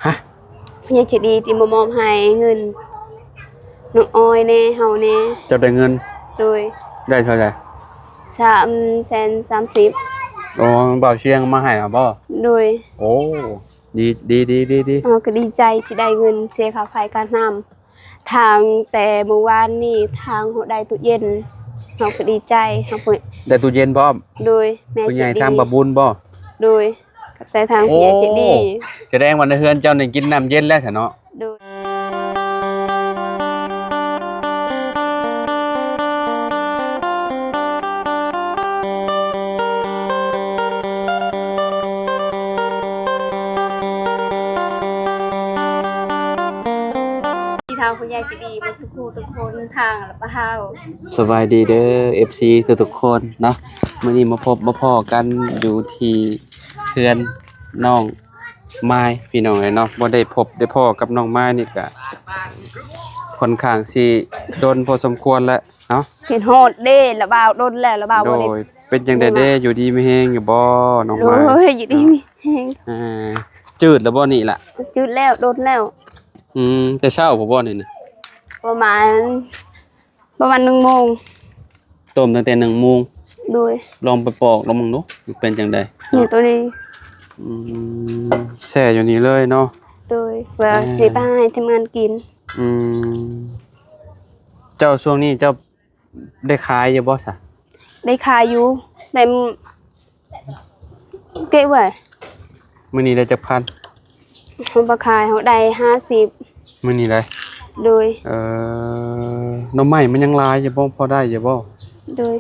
ຮະ? ຜູ້ໃຫຍ່ໃຈດີທີ່ມາມອບໃຫ້ເງິນນ້ອງອອຍແດ່ ເຮົາແດ່. ເຈົ້າໄດ້ເງິນ? ໂດຍ. ໄດ້ເທົ່າໃດ? ສາມແສນສາມສິບ. ອໍ ບ່າວຊຽງມາໃຫ້ເອົາບໍ່? ໂດຍ. ໂອ້ ດີ ດີ ດີ ດີ ດີ. ເຮົາກໍດີໃຈທີ່ໄດ້ເງິນເສຍຄ່າໄຟຄ່ານ້ຳ. ທາງແຕ່ມື້ວານນີ້ ທາງເຮົາໄດ້ຕູ້ເຢັນ ເຮົາກໍດີໃຈ ເຮົາ ໄດ້ຕູ້ເຢັນພ້ອມ. ໂດຍ. ແມ່ ຜູ້ໃຫຍ່ໃຈດີ ທາງບ່າວບຸນບໍ່? ໂດຍ. ຂອບໃຈທາງຜູ້ໃຫຍ່ໃຈດີ. ໂອ້ ສະແດງວ່າໃນເຮືອນເຈົ້ານີ້ກິນນ້ຳເຢັນແລ້ວຊະເນາະ. ໂດຍ. ທີ່ທາງຜູ້ໃຫຍ່ໃຈດີໝົດທຸກຜູ້ທຸກຄົນ ທາງລະປະເຮົາ. ສະບາຍດີເດີ ເອັຟຊີ ທຸກໆຄົນເນາະ. ມື້ນີ້ມາພົບມາພໍ້ກັນຢູ່ທີ່ເຮືອນນ້ອງມາຍ ພີ່ນ້ອງເອີຍເນາະ. ບໍ່ໄດ້ພົບໄດ້ພໍ້ກັບນ້ອງມາຍນີ້ກະຂ້ອນຂ້າງຊິດົນພໍສົມຄວນແລ້ວເນາະ. ຄິດຮອດເດ້ລະບ່າວ ດົນແລ້ວລະບ່າວບໍ່ໄດ້. ໂດຍ. ເປັນຈັ່ງໃດເດ້ ຢູ່ດີມີແຮງຢູ່ບໍ່ນ້ອງມາຍ? ໂດຍ ຢູ່ດີມີແຮງ. ອ່າ ຈືດແລ້ວບໍ່ນີ້ລະ? ຈືດແລ້ວ ດົນແລ້ວ. ອືມ ແຕ່ເຊົ້າພຸ້ນບໍ່ນີ້ນະ? ປະມານ ປະມານໜຶ່ງໂມງ. ຕົ້ມຕັ້ງແຕ່ໜຶ່ງໂມງ. ໂດຍ. ລອງໄປປອກລອງເບິ່ງດູ ມັນເປັນຈັ່ງໃດ? ນີ້ໂຕນີ້. ອືມ ແຊ່ຢູ່ນີ້ເລີຍເນາະ. ໂດຍ. ວ່າ ອ່າ ຊິໄປໃຫ້ທີມງານກິນ. ອືມ ເຈົ້າ ຊ່ວງນີ້ເຈົ້າ ໄດ້ຂາຍຢູ່ບໍ່ຊະ? ໄດ້ຂາຍຢູ່ ໄດ້ ເກັບໄວ້. ມື້ນີ້ໄດ້ຈັກພັນ? ເຮົາບໍ່ຂາຍ ເຮົາໄດ້ຫ້າສິບ. ມື້ນີ້ໄດ້? ໂດຍ. ເອີ ໜໍ່ໄມ້ມັນຍັງຫຼາຍຢູ່ບໍ່? ພໍໄດ້ຢູ່ບໍ່? ໂດຍ.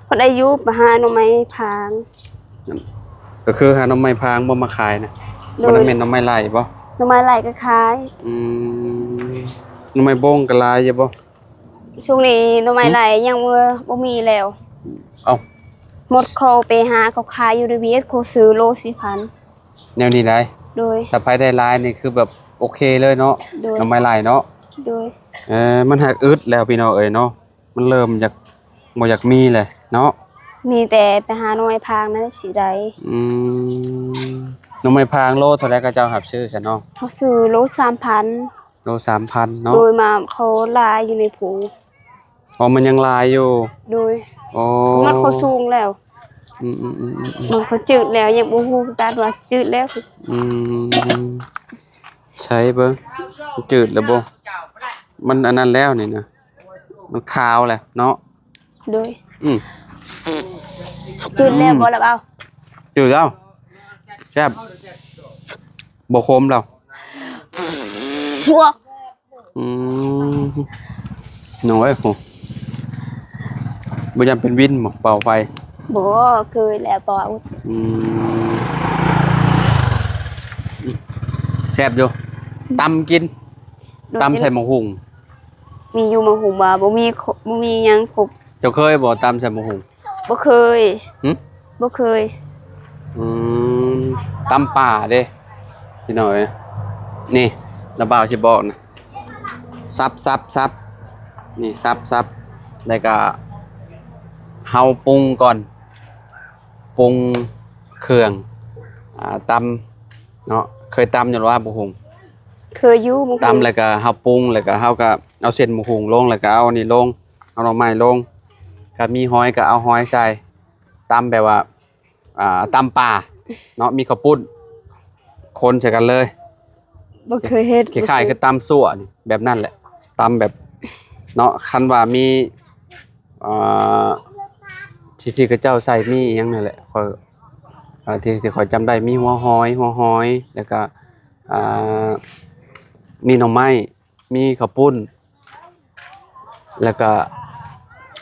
ພໍໄດ້ຢູ່ ໄປຫາໜໍ່ໄມ້ພາງ. ກໍຄືຫາໜໍ່ໄມ້ພາງບໍ່ມາຂາຍນະ? ໂດຍ. ບໍ່ ນັ້ນແມ່ນໜໍ່ໄມ້ໄລ່ບໍ່? ໜໍ່ໄມ້ໄລ່ກໍຂາຍ. ອືມ ໜໍ່ໄມ້ບົງກໍຫຼາຍຢູ່ບໍ່? ຊ່ວງນີ້ໜໍ່ໄມ້ ຫືມ ໄລ່ຍັງບໍ່ ບໍ່ມີແລ້ວ. ເອົ້າ ໝົດ ເຂົາໄປຫາເຂົາຂາຍຢູ່ໃນຫວຽດ ເຂົາຊື້ໂລສີ່ພັນ. ແນວນີ້ໄດ໋. ໂດຍ. ຖ້າໃຜໄດ້ຫຼາຍນີ້ຄືແບບໂອເຄເລີຍເນາະ. ໂດຍ. ໜໍ່ໄມ້ໄລ່ເນາະ. ໂດຍ. ເອີ ມັນຫາກອຶດແລ້ວພີ່ນ້ອງເອີຍເນາະ ມັນເລີ່ມຢາກ ບໍ່ຢາກມີແຫຼະເນາະ. ມີແຕ່ໄປຫາໜໍ່ໄມ້ພາງນັ້ນຊິໄດ້. ອືມ ໜໍ່ໄມ້ພາງໂລເທົ່າໃດ ເຂົາເຈົ້າຮັບຊື້ຊະນ້ອງ? ເຮົາຊື້ໂລສາມພັນ. ໂລສາມພັນເນາະ. ໂດຍ. ມາເຂົາຫຼາຍຢູ່ໃນພູ. ອໍ ມັນຍັງຫຼາຍຢູ່. ໂດຍ. ອໍ ມັນກໍສູງແລ້ວ. ອືມໆໆໆ ມັນກໍຈືດແລ້ວ ຍັງບໍ່ຮູ້ຄືກັນວ່າຈືດແລ້ວ. ອືມ ໃສ່ເບິ່ງ ມັນຈືດແລ້ວບໍ່? ມັນອັນນັ້ນແລ້ວນີ້ນະ ມັນຂາວແລ້ວເນາະ. ໂດຍ. ອືມ ຈືດແລ້ວບໍ່ລະເບົາ? ຈືດແລ້ວ ແຊບ ບໍ່ຂົມແລ້ວ. ພວກ ອືມ ນ້ອງເອີຍ ໂຫ ບໍ່ຢ້ານເປັນວິນບໍ່ ເປົ່າໄຟ? ບໍ່ເຄີຍແລ້ວເປົ່າ. ອືມ ແຊບຢູ່ ຕຳກິນ. ໂດຍ. ຕຳໃສ່ໝາກຫຸ່ງ. ມີຢູ່ໝາກຫຸ່ງບໍ່? ບໍ່ມີ ບໍ່ມີຫຍັງຄົບ. ເຈົ້າເຄີຍບໍ່ ຕຳໃສ່ໝາກຫຸ່ງ? ບໍ່ເຄີຍ. ຫຶ? ບໍ່ເຄີຍ. ອືມ ຕຳປ່າເດ້ພີ່ນ້ອງເອີຍ. ນີ້ ລະບ່າວຊິບອກນະ ສັບໆໆ ນີ້ ສັບໆ ແລ້ວກະເຮົາປຸງກ່ອນ ປຸງເຄື່ອງ ອ່າ ຕຳເນາະ. ເຄີຍຕຳຢູ່ບໍ່ ໝາກຫຸ່ງ? ເຄີຍຢູ່. ໝາກຫຸ່ງ ຕຳແລ້ວກະເຮົາປຸງ ແລ້ວກະເຮົາກະເອົາເສັ້ນໝາກຫຸ່ງລົງ ແລ້ວກະເອົານີ້ລົງ ເອົາໜໍ່ໄມ້ລົງ ກະມີຫອຍກະເອົາຫອຍໃສ່ ຕຳແບບວ່າ ອ່າ ຕຳປ່າເນາະ ມີເຂົ້າປຸ້ນ ຄົນໃສ່ກັນເລີຍ. ບໍ່ເຄີຍເຮັດ. ຄ້າຍໆຄືຕຳຊົ່ວນີ້ ແບບນັ້ນແຫຼະ ຕຳແບບເນາະ. ຄັນວ່າມີ ອ່າ ທີ່ ທີ່ເຂົາເຈົ້າໃສ່ມີອີ່ຫຍັງນັ້ນແຫຼະ ຂ້ອຍ ອ່າ ທີ່ ທີ່ຂ້ອຍຈຳໄດ້ ມີຫົວຫອຍ ຫົວຫອຍ ແລ້ວກະ ອ່າ ມີໜໍ່ໄມ້ ມີເຂົ້າປຸ້ນ ແລ້ວກະ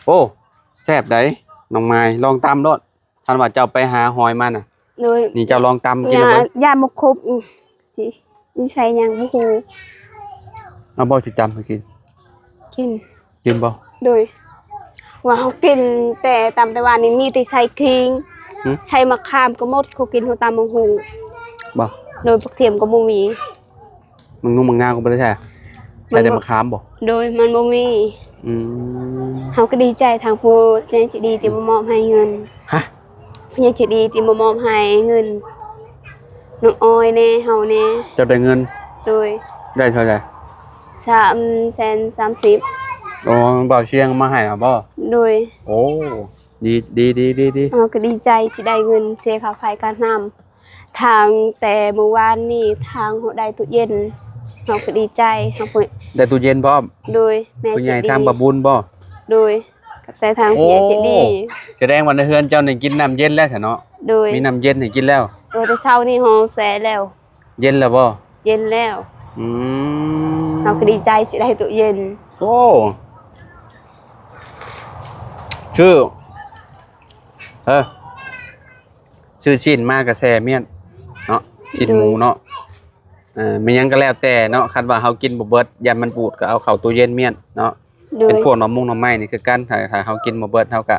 ໂອ້ ແຊບໃດ໋ ນ້ອງມາຍ ລອງຕຳໂລດ. ຄັນວ່າເຈົ້າໄປຫາຫອຍມານະ. ໂດຍ. ນີ້ເຈົ້າລອງຕຳກິນ ຢ່າ ແລ້ວເບິ່ງ ຢ່າບໍ່ຄົບ ອື ຊິ ຊິໃສ່ຫຍັງບໍ່ຮູ້. ເອົາບໍ່ ຊິຕຳໃຫ້ກິນ? ກິນ. ກິນບໍ່? ໂດຍ. ວ່າເຮົາກິນແຕ່ຕຳແຕ່ວ່ານີ້ມີແຕ່ໃສ່ຂີງ ຫຶ? ໃສ່ໝາກຂາມກໍໝົດ ເຂົາກິນເຮົາຕຳບັກຫຸ່ງ. ບໍ່? ໂດຍ. ບັກທຽມກໍບໍ່ມີ. ມັນນຸ່ມມັນງາກໍບໍ່ໄດ້ໃສ່ ໃສ່ແຕ່ໝາກຂາມບໍ່? ໂດຍ ມັນບໍ່ມີ. ອືມ ເຮົາກໍດີໃຈທາງຜູ້ໃຫຍ່ໃຈດີທີ່ມາມອບໃຫ້ເງິນ. ຮະ? ຜູ້ໃຫຍ່ໃຈດີທີ່ມາມອບໃຫ້ເງິນ ນ້ອງອອຍແດ່ ເຮົາແດ່. ເຈົ້າໄດ້ເງິນ? ໂດຍ. ໄດ້ເທົ່າໃດ? ສາມແສນສາມສິບ. ອໍ ບ່າວຊຽງມາໃຫ້ເອົາບໍ່? ໂດຍ. ໂອ້ ດີ ດີ ດີ ດີ ດີ. ເຮົາກໍດີໃຈຊິໄດ້ເງິນເສຍຄ່າໄຟຄ່ານ້ຳ. ທາງແຕ່ມື້ວານນີ້ ທາງເຮົາໄດ້ຕູ້ເຢັນ ເຮົາກໍດີໃຈ ເຮົາກໍ ໄດ້ຕູ້ເຢັນພ້ອມ? ໂດຍ. ແມ່ ຜູ້ໃຫຍ່ໃຈດີ ທາງບ່າວບຸນບໍ່? ໂດຍ. ຂອບໃຈທາງຜູ້ໃຫຍ່ໃຈດີ. ໂອ້ ສະແດງວ່າໃນເຮືອນເຈົ້ານີ້ກິນນ້ຳເຢັນແລ້ວຊະເນາະ? ໂດຍ. ມີນ້ຳເຢັນໃຫ້ກິນແລ້ວ? ໂດຍ ແຕ່ເຊົ້ານີ້ເຮົາແຊ່ແລ້ວ. ເຢັນແລ້ວບໍ່? ເຢັນແລ້ວ. ອືມ ເຮົາກໍດີໃຈຊິໄດ້ຕູ້ເຢັນ. ໂອ້ ຊື້ ເອີ ຊື້ຊີ້ນມາກໍແຊ່ມ້ຽນເນາະ ຊີ້ນໝູເນາະ. ໂດຍ. ເອີ ແມ່ນຫຍັງກໍແລ້ວແຕ່ເນາະ ຄັນວ່າເຮົາກິນບໍ່ເບິດ ຢ້ານມັນບູດ ກໍເອົາເຂົ້າຕູ້ເຢັນມ້ຽນເນາະ. ໂດຍ. ເປັນພວກໜໍ່ມຸງໜໍ່ໄມ້ນີ້ຄືກັນ ຖ້າ ຖ້າເຮົາກິນບໍ່ເບິດ ເຮົາກໍ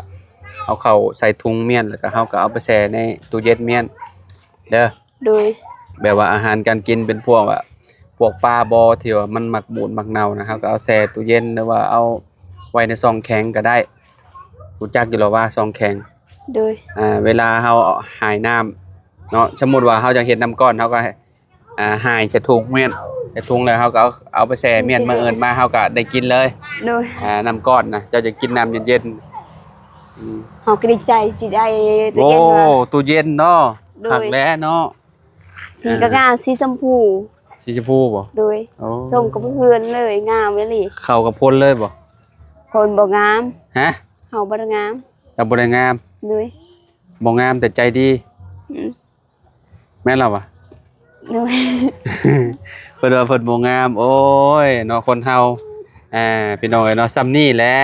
ເອົາເຂົ້າໃສ່ຖົງມ້ຽນ ແລ້ວກໍເຮົາກໍເອົາໄປແຊ່ໃນຕູ້ເຢັນມ້ຽນເດີ້. ໂດຍ. ແບບວ່າອາຫານການກິນເປັນພວກ ອາ ພວກປາບໍ ທີ່ວ່າມັນມັກບູດມັກເນົ່ານະ ເຮົາກໍເອົາແຊ່ຕູ້ເຢັນ ຫຼືວ່າເອົາໄວ້ໃນຊ່ອງແຂງກໍໄດ້. ຮູ້ຈັກຢູ່ແລ້ວວ່າຊ່ອງແຂງ? ໂດຍ. ອາ ເວລາເຮົາຫາຍນ້ຳເນາະ ສົມມຸດວ່າເຮົາຢາກເຮັດນ້ຳກ້ອນ ເຮົາກໍ ອາ ຫາຍໃສ່ຖົງມ້ຽນ ໃສ່ຖົງແລ້ວເຮົາກໍເອົາ ເອົາໄປແຊ່ມ້ຽນ ມື້ອື່ນມາເຮົາກໍໄດ້ກິນເລີຍ. ໂດຍ. ອາ ນ້ຳກ້ອນນະ ເຈົ້າຈະກິນນ້ຳເຢັນໆ. ອືມ ເຮົາກໍດີໃຈຊິໄດ້ຕູ້ເຢັນ. ໂອ້ ຕູ້ເຢັນເນາະ. ໂດຍ. ຄັກແຫຼະເນາະ. ສີກໍງາມ ອ່າ ສີຊົມພູ. ສີຊົມພູບໍ່? ໂດຍ. ໂອ້ ສົ່ງກັບເຮືອນເລີຍ ງາມອີ່ຫຼີ. ເຂົ້າກັບຄົນເລີຍບໍ່? ຄົນບໍ່ງາມ. ຮະ? ເຮົາບໍ່ໄດ້ງາມ. ເຈົ້າບໍ່ໄດ້ງາມ? ໂດຍ. ບໍ່ງາມແຕ່ໃຈດີ. ອືມ ແມ່ນລະວະ? ໂດຍ. ເພິ່ນວ່າເພິ່ນບໍ່ງາມ. ໂອ້ຍເນາະ ຄົນເຮົາ ອ່າ ພີ່ນ້ອງເອີຍເນາະ ສ່ຳນີ້ແຫຼະ.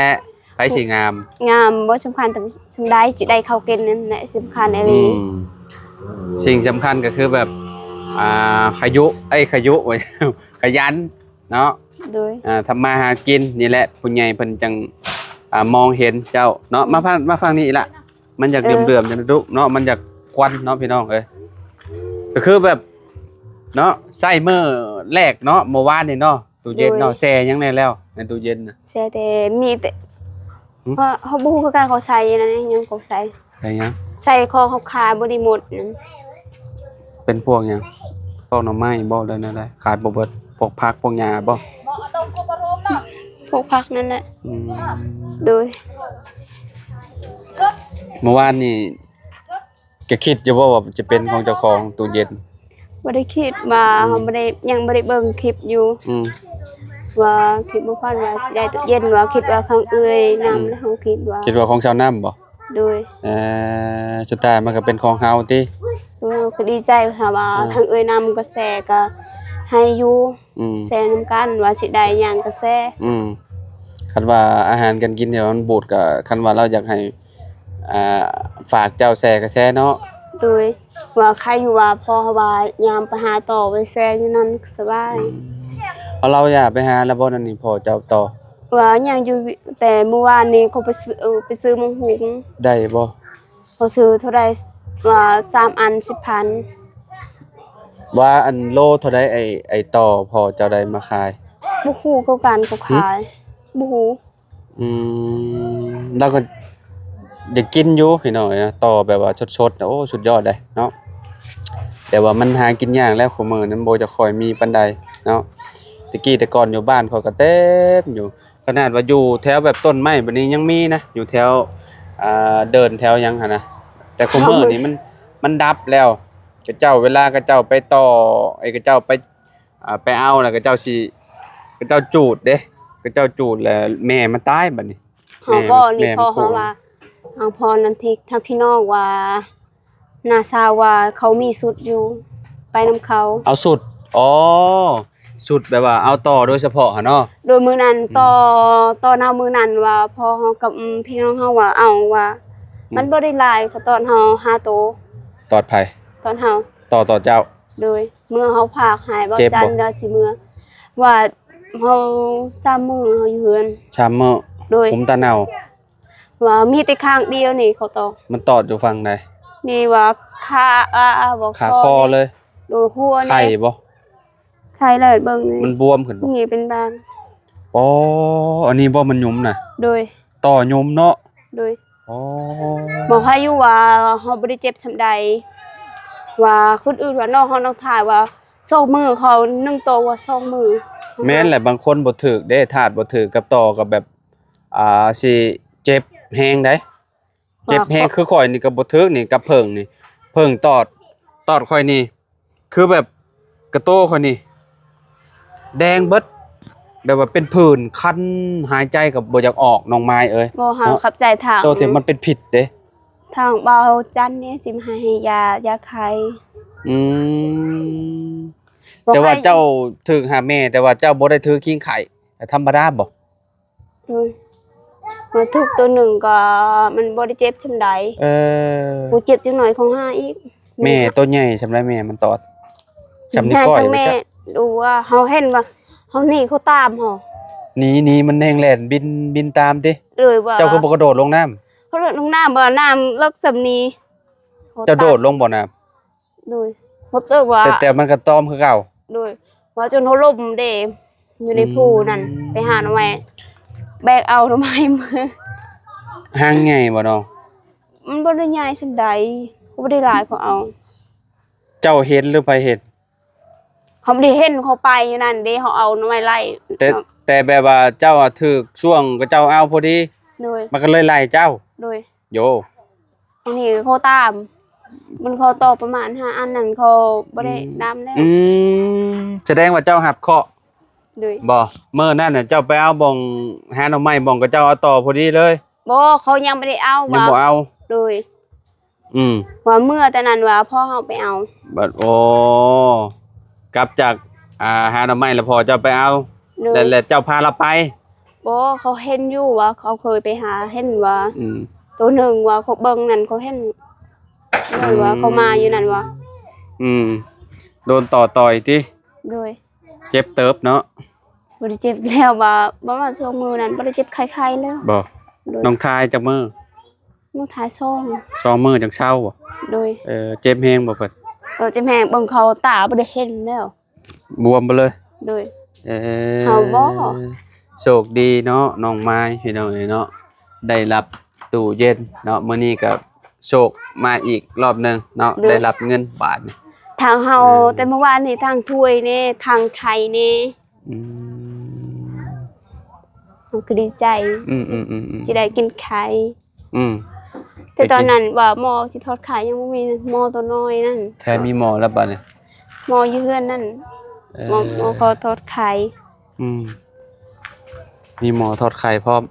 ໃຜຊິງາມ? ງາມບໍ່ສຳຄັນ ສ່ຳໃດຊິໄດ້ເຂົ້າກິນນັ້ນແຫຼະສຳຄັນອີ່ຫຼີ. ອືມ ສິ່ງສຳຄັນກໍຄືແບບ ອ່າ ຂະຍຸ ເອີຍ ຂະຍຸ ຂະຫຍັນເນາະ. ໂດຍ. ອ່າ ທຳມາຫາກິນນີ້ແຫຼະ ຜູ້ໃຫຍ່ເພິ່ນຈັ່ງ ອ່າ ມອງເຫັນເຈົ້າເນາະ. ອືມ ມາຟັງ ມາຟັງນີ້ລະ ມັນຢາກເຫຼື້ອມໆ ເອີ ຈັ່ງນັ້ນລູກເນາະ ມັນຢາກຄວັນເນາະ ພີ່ນ້ອງເອີຍ. ກໍຄືແບບເນາະ ໃຊ້ມື້ແລກເນາະ ເມື່ອວານນີ້ເນາະ. ຕູ້ເຢັນເນາະ. ໂດຍ. ແຊ່ຫຍັງແດ່ແລ້ວໃນຕູ້ເຢັນນະ? ແຊ່ແຕ່ ມີແຕ່ ຫຶ? ເຮົາ ເຮົາບໍ່ຮູ້ຄືກັນ ເຂົາໃສ່ນັ້ນຫຍັງ ເຂົາໃສ່ ໃສ່ຫຍັງ? ໃສ່ຂອງເຮົາຂາຍບໍ່ໄດ້ໝົດນັ້ນ. ເປັນພວກຫຍັງ? ພວກໜໍ່ໄມ້ບໍ່ ຫຼືແນວໃດ? ຂາຍບໍ່ເບິດ ພວກຜັກພວກຫຍ້າບໍ່? ພວກຜັກນັ້ນແຫຼະ. ອືມ ໂດຍ. ເມື່ອວານນີ້ ກະຄິດຢູ່ບໍ່ວ່າຈະເປັນຂອງເຈົ້າຂອງຕູ້ເຢັນ? ບໍ່ໄດ້ຄິດວ່າ ອືມ ເຮົາບໍ່ໄດ້ ຍັງບໍ່ໄດ້ເບິ່ງຄລິບຢູ່ ອືມ ວ່າຄິດບໍ່ຝັນວ່າຊິໄດ້ຕູ້ເຢັນ ວ່າຄິດວ່າຂອງເອື້ອຍນຳ ອືມ ແລ້ວເຮົາຄິດວ່າ ຄິດວ່າຂອງຊາວນຳບໍ່? ໂດຍ. ເອີ ສຸດທ້າຍມັນກໍເປັນຂອງເຮົາຕິ? ໂດຍ ເຮົາກໍດີໃຈຖ້າວ່າ ອ່າ ທາງເອື້ອຍນຳກໍແຊກໍໃຫ້ຢູ່. ອືມ ແຊນຳກັນ ວ່າຊິໄດ້ຫຍັງກໍແຊ. ອືມ ຄັນວ່າອາຫານການກິນທີ່ວ່າມັນບູດ ກໍຄັນວ່າລາວຢາກໃຫ້ ອ່າ ຝາກເຈົ້າແຊກໍແຊເນາະ. ໂດຍ ວ່າໃຄຢູ່ວ່າພໍເຮົາວ່າຍາມໄປຫາຕໍ່ໄປແຊຢູ່ນັ້ນສະບາຍ. ອືມ ເອົາ ລາວຢ່າໄປຫາແລ້ວບໍ່ນັ້ນນີ້ ພໍ່ເຈົ້າຕໍ່? ວ່າຍັງຢູ່ ແຕ່ມື້ວານນີ້ເຂົາໄປຊື້ ໄປຊື້ໝາກຫຸ່ງ. ໄດ້ບໍ່? ເຂົາຊື້ເທົ່າໃດ ວ່າສາມອັນສິບພັນ. ວ່າອັນໂລເທົ່າໃດ ໄອ້ ໄອ້ຕໍ່ພໍ່ເຈົ້າໄດ້ມາຂາຍ? ບໍ່ຮູ້ຄືກັນ ເຂົາຂາຍ ຫຶ? ບໍ່ຮູ້. ອືມ ລາວກໍຢາກກິນຢູ່ພີ່ນ້ອງເອີຍ ຕໍ່ແບບວ່າສົດໆ ໂອ້ ສຸດຍອດເດ້ເນາະ. ແຕ່ວ່າມັນຫາກິນຍາກແລ້ວ ຄູ່ມື້ນີ້ມັນບໍ່ຈະຄ່ອຍມີປານໃດເນາະ. ແຕ່ກີ້ແຕ່ກ່ອນຢູ່ບ້ານຂ້ອຍກໍເຕັມຢູ່. ຂະໜາດວ່າຢູ່ແຖວແບບຕົ້ນໄມ້ບາດນີ້ຍັງມີນະ ຢູ່ແຖວ ອ່າ ເດີ່ນແຖວຫຍັງຫັ້ນນະ. ແຕ່ຄຸມື້ນີ້ມັນ ມັນດັບແລ້ວ. ເຂົາເຈົ້າ ເວລາເຂົາເຈົ້າໄປຕໍ່ ເອີ ເຂົາເຈົ້າໄປ ອ່າ ໄປເອົາແລ້ວ ເຂົາເຈົ້າຊິ ເຂົາເຈົ້າຈູດເດ້ ເຂົາເຈົ້າຈູດແລ້ວແມ່ມັນຕາຍບາດນີ້. ເຮົາ ແມ່ ພໍ່ນີ້ ແມ່ມັນ ພໍ່ເຮົາວ່າ ເຮົາ ພໍ່ນັ້ນທີ່ ທາງພີ່ນ້ອງວ່າ ນ້າສາວວ່າເຂົາມີຊຸດຢູ່ ໄປນຳເຂົາ ເອົາຊຸດ. ອໍ ຊຸດແບບວ່າເອົາຕໍ່ໂດຍສະເພາະຫັ້ນເນາະ. ໂດຍ ມື້ນັ້ນ ອືມ ຕໍ່ ຕໍ່ເຮົາມື້ນັ້ນວ່າ ພໍ່ເຮົາກັບ ອືມ ພີ່ນ້ອງເຮົາວ່າເອົາ ວ່າ ອືມ ມັນບໍ່ໄດ້ຫຼາຍ ເຂົາຕອດເຮົາຫ້າໂຕ. ຕອດໃຜ? ຕອດເຮົາ. ຕໍ່ ຕໍ່ເຈົ້າ. ໂດຍ ເມື່ອເຮົາພາກໃຫ້ເບົາຈັນ ເຈົ້າຊິເມືອ ວ່າເຮົາສາມມື້ເຮົາຢູ່ເຮືອນ ສາມມື້. ໂດຍ ຄຸມຕາເນົ່າ. ວ່າມີແຕ່ຂ້າງດຽວນີ້ເຂົາຕອດ. ມັນຕອດຢູ່ຝັ່ງໃດ? ນີ້ວ່າຂາ ອາ ອາ ບໍ່ ຂາຄໍເລີຍ. ໂດຍ ຫົວນີ້ ໄຂ້ບໍ່? ໄຂ້ເລີຍ ເບິ່ງນີ້ ມັນບວມຂຶ້ນບໍ່? ນີ້ເປັນບານ. ອໍ ອັນນີ້ບໍ່ ມັນຫຍຸມນະ? ໂດຍ ຕໍ່ຫຍຸມເນາະ. ໂດຍ. ອໍ ບອກໃຫ້ຢູ່ວ່າເຮົາບໍ່ໄດ້ເຈັບສ່ຳໃດ. ວ່າຄົນອື່ນວ່ານ້ອງເຮົາ ນ້ອງທາຍວ່າສອງມື້ ເຂົາໜຶ່ງໂຕວ່າສອງມື້. ແມ່ນແຫຼະ ບາງຄົນບໍ່ຖືກເດ້ ທາດບໍ່ຖືກກັບຕໍ່ ກໍແບບ ອ່າ ຊິເຈັບແຮງໃດ໋ ເຈັບແຮງ. ຄືຂ້ອຍນີ້ກໍບໍ່ຖືກນີ້ ກັບເຜິ້ງນີ້ ເຜິ້ງຕອດ ຕອດຂ້ອຍນີ້ ຄືແບບກະໂຕຂ້ອຍນີ້ແດງເບິດ ແບບວ່າເປັນຜື່ນຄັນ ຫາຍໃຈກໍບໍ່ຢາກອອກ ນ້ອງມາຍເອີຍ. ບໍ່ ເຮົາເນາະ ຂອບໃຈທາງ ໂຕທີ່ມັນເປັນພິດເດ້ ທາງເບົາຈັນນີ້ຊິມາໃຫ້ຢາ ຢາໄຂ້. ອືມ ແຕ່ວ່າເຈົ້າຖືກຫາແມ່ ແຕ່ວ່າເຈົ້າບໍ່ໄດ້ຖືກຄີງໄຂ້ ທຳມະດາບໍ່? ໂດຍ ວ່າຖືກໂຕໜຶ່ງກໍມັນບໍ່ໄດ້ເຈັບສ່ຳໃດ. ເອີ ບໍ່ເຈັບຈັກໜ້ອຍ ເຂົາຫາອີກ. ແມ່ໂຕໃຫຍ່ສ່ຳໃດ ແມ່ມັນຕອດ ສ່ຳນິ້ວກ້ອຍ ແມ່ ບໍ່ຈັກ ດູວ່າເຮົາເຫັນວ່າເຮົາໜີ ເຂົາຕາມເຮົາ ໜີ ໜີ ມັນແຮ່ງແລ່ນບິນ ບິນຕາມຕິ. ໂດຍ ວ່າ ເຈົ້າຄືບໍ່ກະໂດດລົງນ້ຳ? ເຂົາໂດດລົງນ້ຳ ວ່ານ້ຳເລິກສ່ຳນີ້ ເຈົ້າໂດດລົງບໍ່ນ້ຳ? ໂດຍ ບໍ່ເຕີວ່າ ແຕ່ ແຕ່ມັນກໍຕອມຄືເກົ່າ. ໂດຍ ວ່າຈົນຫົວລົມເດ້ ຢູ່ໃນພູນັ້ນ ອືມ ໄປຫາໜໍ່ໄມ້ ແບກເອົາໜໍ່ໄມ້ມາ. ຫາງໃຫຍ່ບໍ່ນ້ອງ? ມັນບໍ່ໄດ້ໃຫຍ່ສ່ຳໃດ ກໍບໍ່ໄດ້ຫຼາຍ ເຂົາເອົາ. ເຈົ້າເຫັນຫຼືໃຜເຫັນ? ເຮົາບໍ່ໄດ້ເຫັນ ເຂົາໄປຢູ່ນັ້ນເດ້ ເຮົາເອົາໜໍ່ໄມ້ໄລ່ ແຕ່ ແຕ່ແບບວ່າເຈົ້າອະຖືກຊ່ວງ ເຂົາເຈົ້າເອົາພໍດີ. ໂດຍ ມັນກໍເລີຍໄລ່ເຈົ້າ. ໂດຍ ໂຢ ອັນນີ້ເຂົາຕາມ ມັນເຂົາຕໍ່ປະມານຫ້າອັນນັ້ນ ເຂົາບໍ່ໄດ້ ອືມ ນຳແລ້ວ. ອືມ ສະແດງວ່າເຈົ້າຮັບເຄາະ. ໂດຍ ບໍ່ ມື້ນັ້ນນະ ເຈົ້າໄປເອົາບ່ອງ ຫາໜໍ່ໄມ້ບ່ອງ ເຂົາເຈົ້າເອົາຕໍ່ພໍດີເລີຍ. ບໍ່ ເຂົາຍັງບໍ່ໄດ້ເອົາ ຍັງບໍ່ເອົາ. ໂດຍ ອືມ ວ່າເມື່ອແຕ່ນັ້ນວ່າພໍ່ເຮົາໄປເອົາ. ບັດ ໂອ້ ກັບຈາກ ອ່າ ຫາໜໍ່ໄມ້ແລ້ວພໍ່ເຈົ້າໄປເອົາ. ໂດຍ ແລ້ວ ແລ້ວເຈົ້າພາລາວໄປ? ບໍ່ ເຂົາເຫັນຢູ່ວ່າ ເຂົາເຄີຍໄປຫາ ເຫັນວ່າ ອືມ ໂຕໜຶ່ງວ່າເຂົາເບິ່ງນັ້ນ ເຂົາເຫັນ ອືມ ວ່າເຂົາມາຢູ່ນັ້ນວ່າ. ອືມ ໂດນຕໍ່ຕ່ອຍຕິ? ໂດຍ ເຈັບເຕີບເນາະ. ບໍ່ໄດ້ເຈັບແລ້ວ ວ່າປະມານສອງມື້ນັ້ນ ບໍ່ໄດ້ເຈັບໄຂ້ໆແລ້ວ. ບໍ່ ໂດຍ ນ້ອງທາຍຈັກມື້? ມື້ທ້າຍສອງ ສອງມື້ຈັ່ງເຊົາບໍ່? ໂດຍ ເອີ ເຈັບແຮງບໍ່ເພິ່ນ? ເອີ ເຈັບແຮງ ເບິ່ງເຂົ້າຕາບໍ່ໄດ້ເຫັນແລ້ວ ບວມໄປເລີຍ. ໂດຍ ເອີ ເຮົາບໍ່ ໂຊກດີເນາະ ນ້ອງມາຍ ພີ່ນ້ອງເອີຍເນາະ ໄດ້ຮັບຕູ້ເຢັນເນາະ ມື້ນີ້ກໍໂຊກມາອີກລອບໜຶ່ງເນາະ. ໂດຍ ໄດ້ຮັບເງິນບາດນີ້ ທາງເຮົາ ເອີ ແຕ່ເມື່ອວານນີ້ ທາງຖ້ວຍແດ່ ທາງໄຂ່ແດ່. ອືມ ເຮົາກໍດີໃຈ ອືມໆໆໆ ທີ່ໄດ້ກິນໄຂ່. ອືມ ແຕ່ຕອນນັ້ນວ່າໝໍຊິຖອດໄຂ່ຍັງບໍ່ມີ ໝໍໂຕນ້ອຍນັ້ນ. ແທ້ມີໝໍແລ້ວບັດນີ້ ໝໍຢູ່ເຮືອນນັ້ນ. ເອີ ໝໍ ໝໍເຂົາຖອດໄຂ່. ອືມ ມີໝໍຖອດໄຂ່ພ້ອມ.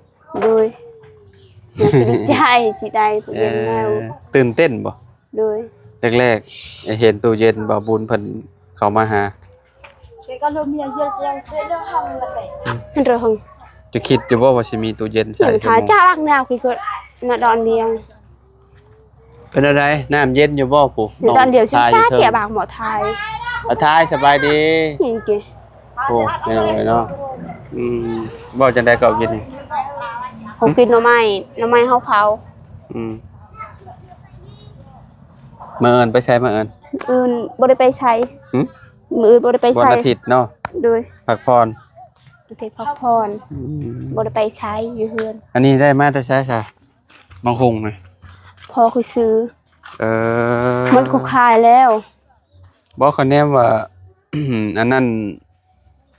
ໂດຍ ເຮົາກໍດີໃຈທີ່ໄດ້ຜູ້ເປັນແລ້ວ. ເອີ ຕື່ນເຕັ້ນບໍ່? ໂດຍ ແລກໆ ເຫັນຕູ້ເຢັນ ບ່າວບຸນເພິ່ນເຂົ້າມາຫາ. ເຫັນເດີ ເຮົາ ຈະຄິດຢູ່ບໍ່ວ່າຊິມີຕູ້ເຢັນໃສ່? ຖ້າຈາກໜາວຄືນະດອນດຽວ. ເປັນແນວໃດ? ນ້ຳເຢັນຢູ່ບໍ່? ຜູ້ ດອນດຽວ ຊຸມຊາເທຍບາງໝໍທາຍ. ອາ ທາຍ ສະບາຍດີ. ໂອ້ ເນາະ ອືມ ເວົ້າຈັ່ງໃດກໍກິນນີ້? ເຮົາກິນໜໍ່ໄມ້ ໜໍ່ໄມ້ເຮົາເຜົາ. ອືມ ມື້ອື່ນໄປໃສ? ມື້ອື່ນ ມື້ອື່ນບໍ່ໄດ້ໄປໃສ. ຫື? ມື້ອື່ນບໍ່ໄດ້ໄປໃສ ວັນອາທິດເນາະ. ໂດຍ ພັກຜ່ອນ ອາທິດພັກຜ່ອນ. ອືມ ບໍ່ໄດ້ໄປໃສ ຢູ່ເຮືອນ. ອັນນີ້ໄດ້ມາແຕ່ໃສຊະ ໝາກຫຸ່ງນີ້? ພໍ່ຂ້ອຍຊື້. ເອີ ມັນກໍຂາຍແລ້ວ. ບໍ່ ຂ້ອຍແນມວ່າ ອັນນັ້ນ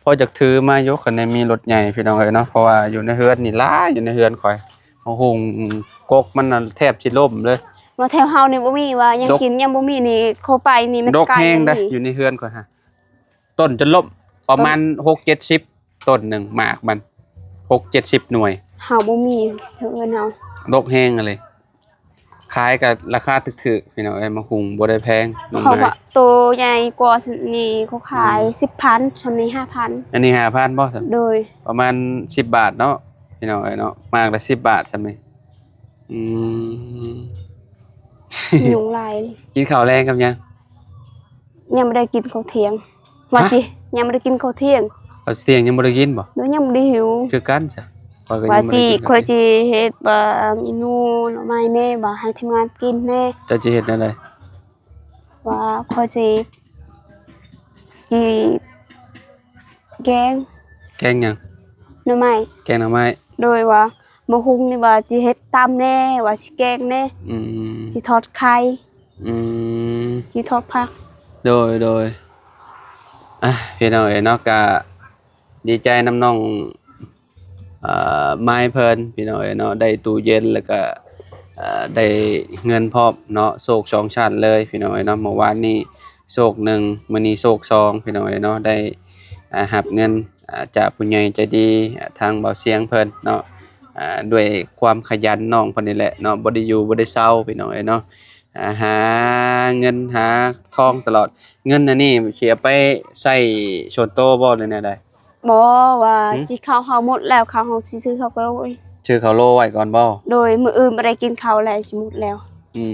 ພໍຢາກຖືມາຢູ່ ຄັນໄດ້ມີລົດໃຫຍ່ ພີ່ນ້ອງເອີຍເນາະ ເພາະວ່າຢູ່ໃນເຮືອນນີ້ຫຼາຍ ຢູ່ໃນເຮືອນຂ້ອຍ ໝາກຫຸ່ງກົກມັນນະແທບຊິລົ້ມເລີຍ. ວ່າແຖວເຮົານີ້ບໍ່ມີ ວ່າຍັງກິນຍັງບໍ່ມີນີ້ ເຂົ້າໄປນີ້ມັນ ດົກແຮງໃດ໋ ຢູ່ໃນເຮືອນຂ້ອຍຫັ້ນ ຕົ້ນຈົນລົ້ມ ປະມານຫົກເຈັດສິບຕົ້ນໜຶ່ງ ໝາກມັນຫົກເຈັດສິບໜ່ວຍ. ເຮົາບໍ່ມີ ເຮືອນເຮົາ ດົກແຮງອີ່ຫຼີ. ຂາຍກໍລາຄາຖືກໆ ພີ່ນ້ອງເອີຍ ໝາກຫຸ່ງບໍ່ໄດ້ແພງ. ເຂົາວ່າໂຕໃຫຍ່ກວ່ານີ້ ເຂົາຂາຍ ອືມ ສິບພັນ ສ່ຳນີ້ຫ້າພັນ. ອັນນີ້ຫ້າພັນບໍ່ຊັ້ນ? ໂດຍ ປະມານສິບບາດເນາະ ພີ່ນ້ອງເອີຍເນາະ ໝາກລະສິບບາດສ່ຳນີ້. ອືມ ຍຸງຫຼາຍ. ກິນເຂົ້າແລງກັບຫຍັງ? ຍັງບໍ່ໄດ້ກິນເຂົ້າທ່ຽງ. ວ່າ ຮະ? ຊິ ຍັງບໍ່ໄດ້ກິນເຂົ້າທ່ຽງ. ເຂົ້າທ່ຽງຍັງບໍ່ໄດ້ກິນບໍ່? ໂດຍ ຍັງບໍ່ໄດ້ຫິວ. ຄືກັນຊະ ຂ້ອຍກໍ ວ່າ ຍັງບໍ່ໄດ້ກິນເຂົ້າທ່ຽງ. ຊິ ຂ້ອຍຊິເຮັດ ວ່າ ເມນູໜໍ່ໄມ້ແດ່ ວ່າ ໃຫ້ທີມງານກິນແດ່. ເຈົ້າຊິເຮັດແນວໃດ? ວ່າ ຂ້ອຍຊິ ຊິແກງ. ແກງຫຍັງ? ໜໍ່ໄມ້. ແກງໜໍ່ໄມ້. ໂດຍ ວ່າ ໝາກຫຸ່ງນີ້ ວ່າ ຊິເຮັດຕຳແດ່ ວ່າ ຊິແກງແດ່. ອືມ ຊິທອດໄຂ່. ອືມ ກິນທອດຜັກ. ໂດຍ ໂດຍ ອ່ະ ພີ່ນ້ອງເອີຍເນາະ ກະດີໃຈນຳນ້ອງ ເອີ ມາຍເພິ່ນ ພີ່ນ້ອງເອີຍເນາະ ໄດ້ຕູ້ເຢັນ ແລ້ວກະ ເອີ ໄດ້ເງິນພ້ອມເນາະ ໂຊກສອງຊັ້ນເລີຍ ພີ່ນ້ອງເອີຍເນາະ. ເມື່ອວານນີ້ໂຊກໜຶ່ງ ມື້ນີ້ໂຊກສອງ ພີ່ນ້ອງເອີຍເນາະ ໄດ້ ອ່າ ຮັບເງິນ ອ່າ ຈາກຜູ້ໃຫຍ່ໃຈດີ ອ່າ ທາງບ່າວຊຽງເພິ່ນເນາະ ອ່າ ດ້ວຍຄວາມຂະຫຍັນນ້ອງເພິ່ນນີ້ແຫຼະເນາະ ບໍ່ໄດ້ຢູ່ບໍ່ໄດ້ເຊົາ ພີ່ນ້ອງເອີຍເນາະ ອ່າ ຫາເງິນຫາທອງຕະຫຼອດ. ເງິນອັນນີ້ຊິເອົາໄປໃຊ້ສ່ວນໂຕບໍ່ ຫຼືແນວໃດ? ບໍ່ ວ່າ ຫືມ? ຊິເຂົ້າເຮົາໝົດແລ້ວ ເຂົ້າເຮົາຊິຊື້ເຂົ້າໂລ ຊື້ເຂົ້າໂລໄວ້ກ່ອນບໍ່? ໂດຍ ມື້ອື່ນບໍ່ໄດ້ກິນເຂົ້າແລ້ວ ຊິໝົດແລ້ວ. ອື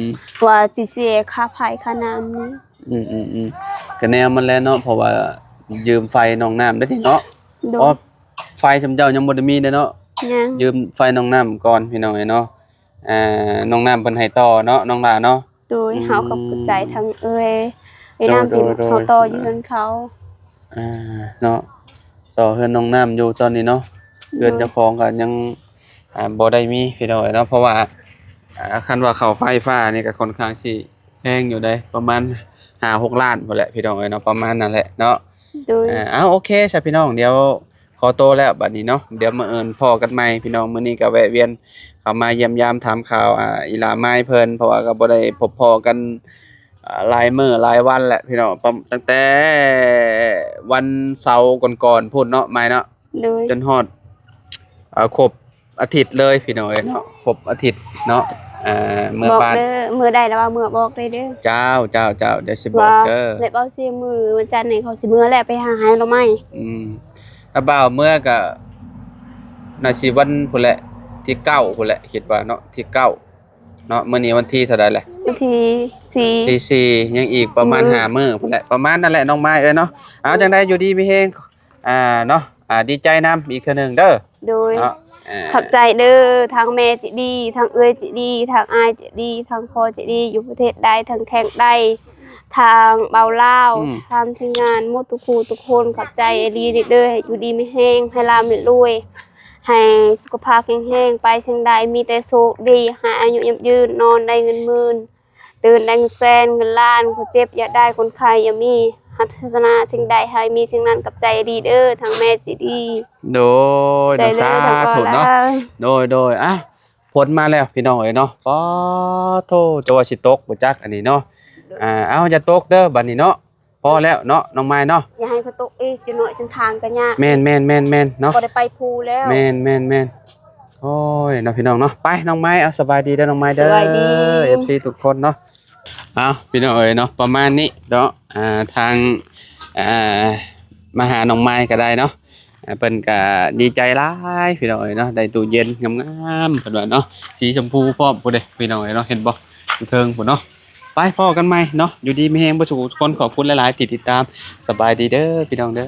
ມ ວ່າຊິເສຍຄ່າໄຟຄ່ານ້ຳນີ້. ອືມໆໆ ກະແນວມັນແຫຼະເນາະ ເພາະວ່າຢືມໄຟນ້ອງນ້ຳເດ້ນີ້ເນາະ. ໂດຍ ອໍ ໄຟຊ່ຳເຈົ້າຍັງບໍ່ໄດ້ມີເດ້ເນາະ. ຍັງ ຢືມໄຟນ້ອງນ້ຳກ່ອນ ພີ່ນ້ອງເອີຍເນາະ. ອ່າ ນ້ອງນ້ຳເພິ່ນໃຫ້ຕໍ່ເນາະ ນ້ອງຫຼ້າເນາະ. ໂດຍ ອືມ ເຮົາກໍຂອບໃຈທາງເອື້ອຍ ເອື້ອຍນ້ຳທີ່ ໂດຍ ທີ່ ໂດຍ ເຮົາຕໍ່ຢູ່ເຮືອນເຂົາ. ອ່າ ເນາະ ຕໍ່ເຮືອນນ້ອງນ້ຳຢູ່ຕອນນີ້ເນາະ. ໂດຍ ເຮືອນເຈົ້າຂອງກໍຍັງ ອ່າ ບໍ່ໄດ້ມີ ພີ່ນ້ອງເອີຍເນາະ ເພາະວ່າ ອ່າ ຄັນວ່າເຂົ້າໄຟຟ້ານີ້ກໍຄ່ອນຂ້າງຊິ ແພງຢູ່ເດ້ ປະມານຫ້າຫົກລ້ານພຸ້ນແຫຼະ ພີ່ນ້ອງເອີຍເນາະ ປະມານນັ້ນແຫຼະເນາະ. ໂດຍ ເອີ ເອົາ ໂອເຄຊະພີ່ນ້ອງ ດຽວຂໍໂຕແລ້ວບັດນີ້ເນາະ ດຽວມື້ອື່ນພໍ້ກັນໃໝ່ພີ່ນ້ອງ. ມື້ນີ້ກໍແວະວຽນເຂົ້າມາຢ້ຽມຢາມຖາມຂ່າວ ອ່າ ອີ່ຫຼ້າມາຍເພິ່ນ ເພາະວ່າກໍບໍ່ໄດ້ພົບພໍ້ກັນ ອ່າ ຫຼາຍມື້ຫຼາຍວັນແຫຼະພີ່ນ້ອງ ປະ ຕັ້ງແຕ່ວັນເສົາກ່ອນໆພຸ້ນເນາະ ມາຍເນາະ. ໂດຍ ຈົນຮອດ ເອີ ຄົບອາທິດເລີຍພີ່ນ້ອງເອີຍເນາະ ຄົບອາທິດເນາະ. ອ່າ ເມື່ອບ້ານ ບອກເດີ ມື້ໃດລະວ່າເມື່ອບອກໄດ້ເດີ. ເຈົ້າ ເຈົ້າ ເຈົ້າ ດຽວຊິບອກເດີ. ແລະເວົ້າຊິມື້ວັນຈັນນີ້ເຂົາຊິເມືອແລ້ວ ໄປຫາໃຫ້ລະໄມ້. ອືມ ລະບ່າວເມືອກະໜ້າຊິວັນພຸ້ນແຫຼະ ທີເກົ້າພຸ້ນແຫຼະ ຄິດວ່າເນາະ ທີເກົ້າເນາະ. ມື້ນີ້ວັນທີເທົ່າໃດແຫຼະ? ວັນທີສີ່ ສີ່ ສີ່ ຍັງອີກປະມານ ມື້ ຫ້າມື້ພຸ້ນແຫຼະ ປະມານນັ້ນແຫຼະນ້ອງມາຍເອີຍເນາະ. ເອົາ ໂດຍ ຈັ່ງໃດຢູ່ດີມີແຮງ ອ່າ ເນາະ ອ່າ ດີໃຈນຳອີກເທື່ອໜຶ່ງເດີ. ໂດຍ ເນາະ ອ່າ ຂອບໃຈເດີ ທັງແມ່ໃຈດີ ທັງເອື້ອຍໃຈດີ ທັງອ້າຍໃຈດີ ທັງພໍ່ໃຈດີ ຢູ່ປະເທດໃດ ທັງແຂວງໃດ ທັງບ່າວລາວ ອືມ ທັງທີມງານໝົດທຸກຜູ້ທຸກຄົນ ຂອບໃຈອີ່ຫຼີເດີ ໃຫ້ຢູ່ດີມີແຮງ ໃຫ້ລ່ຳໃຫ້ລວຍ ໃຫ້ສຸຂະພາບແຂງແຮງ ໄປສິ່ງໃດມີແຕ່ໂຊກດີ ໃຫ້ອາຍຸຍືນ ນອນໄດ້ເງິນໝື່ນ ຕື່ນໄດ້ເງິນແສນເງິນລ້ານ ຄົນເຈັບຢ່າໄດ້ ຄົນໄຂ້ຢ່າມີ ປາດຖະໜາສິ່ງໃດໃຫ້ມີສິ່ງນັ້ນ. ຂອບໃຈອີ່ຫຼີເດີ ທັງແມ່ໃຈດີ. ໂດຍ ໃຈເດີ ສາທຸເນາະ. ໂດຍ ໂດຍ ອ່ະ ຝົນມາແລ້ວພີ່ນ້ອງເອີຍເນາະ. ປາໂທ ຈະວ່າຊິຕົກບໍ່ຈັກອັນນີ້ເນາະ. ອ່າ ເອົາ ຢ່າຕົກເດີບັດນີ້ເນາະ. ພໍແລ້ວເນາະນ້ອງມາຍເນາະ ຢ່າໃຫ້ເຂົາຕົກອີກ ຈັກໜ້ອຍເສັ້ນທາງກໍຍາກ. ແມ່ນໆໆໆເນາະ ບໍ່ໄດ້ໄປພູແລ້ວ. ແມ່ນໆໆ ໂອ້ຍເນາະ ພີ່ນ້ອງເນາະ. ໄປນ້ອງມາຍ ເອົາ ສະບາຍດີເດີນ້ອງມາຍເດີ ສະບາຍດີ ເອັຟຊີທຸກຄົນເນາະ. ເອົາ ພີ່ນ້ອງເອີຍເນາະ ປະມານນີ້ເນາະ. ອ່າ ທາງ ອ່າ ມາຫານ້ອງມາຍກໍໄດ້ເນາະ. ອ່າ ເພິ່ນກະດີໃຈຫຼາຍພີ່ນ້ອງເອີຍເນາະ ໄດ້ຕູ້ເຢັນງາມໆ ເພິ່ນວ່າເນາະ ສີຊົມພູພ້ອມພຸ້ນເດ້ພີ່ນ້ອງເອີຍເນາະ. ເຫັນບໍ່ ຢູ່ເທິງພຸ້ນເນາະ. ໄປພໍ້ກັນໃໝ່ເນາະ ຢູ່ດີມີແຮງເບິດທຸກຄົນ. ຂອບຄຸນຫຼາຍໆທີ່ຕິດຕາມ. ສະບາຍດີເດີພີ່ນ້ອງເດີ.